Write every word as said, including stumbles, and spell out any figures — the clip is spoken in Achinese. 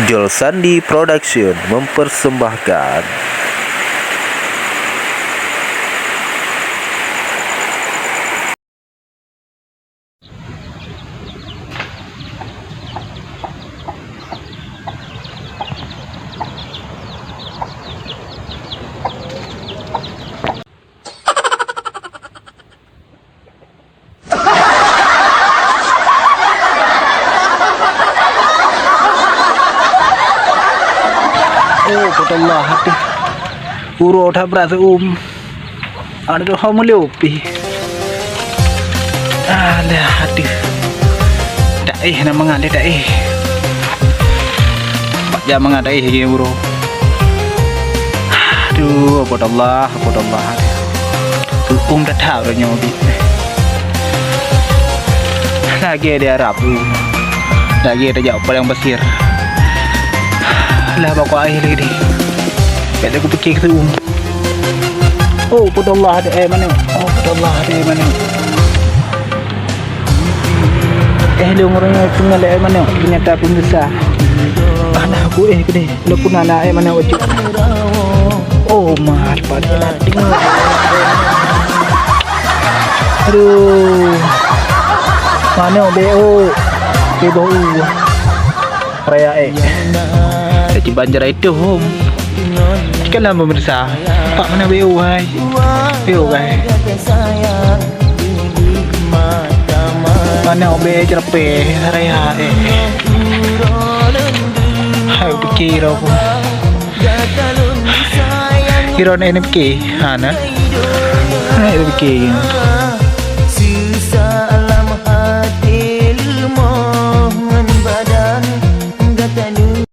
Jol Sandi Production mempersembahkan. Oh, beutôi lah, aduh. Uroe that brat seu-uem. Aduh, hom meuleupi. Alah, aduh. Taéh na mangat lé taéh. Bak jam mangat taéh lagèe uroe. Aduh, apotallah, apotallah. Seu-uem that-that uroe nyoe bi. Lagèe di Arab tu. Lagèe tajak padang pasir. Lah bak aèh lagèe di. Bèk lé kupike keu seu-uem. Oh, apotallah, ada aèh manok. Oh, apotallah, ada aèh manok. Eh, lôn ureueng nyang tinggai lé aèh manok, teunyata peundosa. Alah, ku éh keudéh, lôn pun na aèh manok bacut. Oh, mat, padat tinggai. Aduh. Manok beuh. Beuh bau. Raya éh. Dah ciban jarai tuh, hom. Kan lam pemirsa. Pak mana beu hai? Beu hai. Mana obe cerpe raya éh. Hai pikir aku. Kira ni N F K. Ha nah. Hai pikir.